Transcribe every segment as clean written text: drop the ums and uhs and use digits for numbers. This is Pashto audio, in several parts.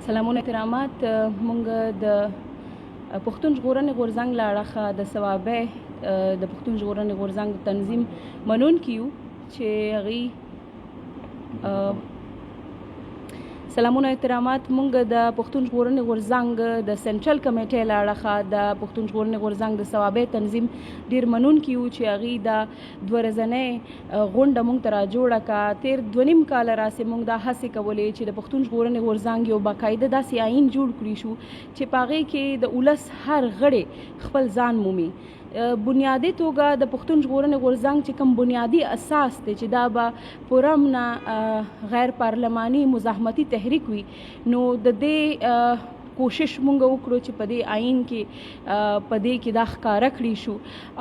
سلامونه احترامات. مونږ د پښتون ژغورنې غورځنګ له اړخه د صوابۍ د پښتون ژغورنې غورځنګ تنظیم منونکي یو چې هغوی. سلامونه احترامات. مونږ د پښتون ژغورنې غورځنګ د سنټرل کمیټې له اړخه د پښتون ژغورنې غورځنګ د صوابۍ تنظیم ډیر منونکي یو چې هغوی دا 2 ورځنۍ غونډه مونږ ته را جوړه کا. تیر 2.5 کاله راسې مونږ دا هڅې کولې چې د پښتون ژغورنې غورځنګ یو باقاعده داسې آیین جوړ کړی شو چې په هغې کې د ولس هر غړی خپل ځان مومي. بنیادي توګه د پښتون ژغورنې غورځنګ چې کوم بنیادي اساس دی چې دا به پرامنه غیر پارلماني مزاحمتي تحریک وي، نو د دې کوشش مونږ وکړو چې په دې آئین کې په دې کې دا ښکاره کړی شو.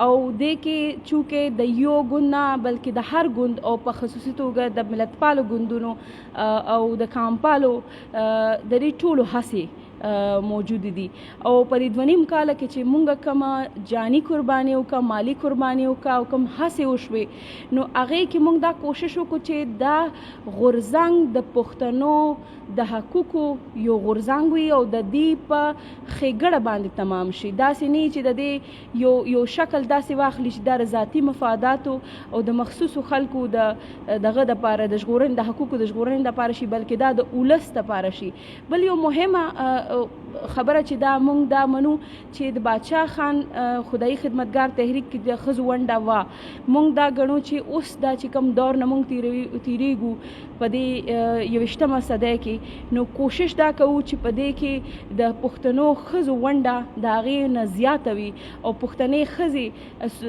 او دې کې چونکې د یو ګوند نه بلکې د هر ګوند او په خصوصي توګه د ملتپالو ګوندونو او د کامپالو د دې ټولو هڅې موجود دي. او په دې 2.5 کاله کې چې مونږ کومه جاني قرباني وکړه، مالي قرباني وکړه او کوم هڅې وشوې، نو هغې کې مونږ دا کوشش وکړو چې دا غورځنګ د پښتنو د حقوقو یو غورځنګ وي او د دې په ښېګړه باندې تمام شي. داسې نه چې د دې یو شکل داسې واخلي چې دا د ذاتي مفاداتو او د مخصوصو خلکو د دغه دپاره د ژغورنې د حقوقو د ژغورنې دپاره شي، بلکې دا د ولس دپاره شي. بل یو مهمه خبره چې دا مونږ دا منو چې د باچا خان خدایي خدمتګار تحریک کې د ښځو ونډه وه. مونږ دا ګڼو چې اوس دا چې کوم دور نه مونږ تیریږو په دې 21مه صدۍ کې، نو کوشش دا کوو چې په دې کې د پښتنو ښځو ونډه د هغې نه زیاته وي. او پښتنې ښځې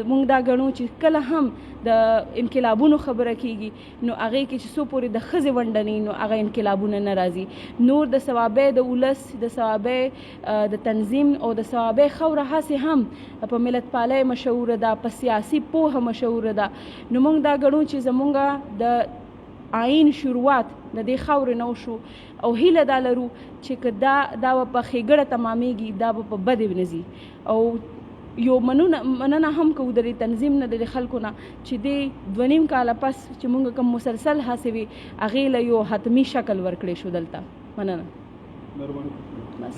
مونږ دا ګڼو چې کله هم د انقلابونو خبره کیږي، نو هغې کې چې څو پورې د ښځې ونډه نه، نو هغه انقلابونه نه راځي. نور د صوابۍ د ولس، د صوابۍ د تنظیم او د صوابۍ خاوره هسې هم په ملتپالۍ مشهوره ده، په سیاسي پوهه مشهوره ده. نو موږ دا ګڼو چې زمونږ د آئین شروعات د دې خاورې نه وشو او هیله دا لرو چې که دا به په ښېګړه تمامېږي، دا به په بدې نه ځي. او یو مننه هم کوو د دې تنظیم نه، د دې خلکو نه چې دې 2.5 کاله پس چې موږ کوم مسلسل هڅې وې، هغې له یو حتمي شکل ورکړی شو دلته. مننه. مهرباني. بس.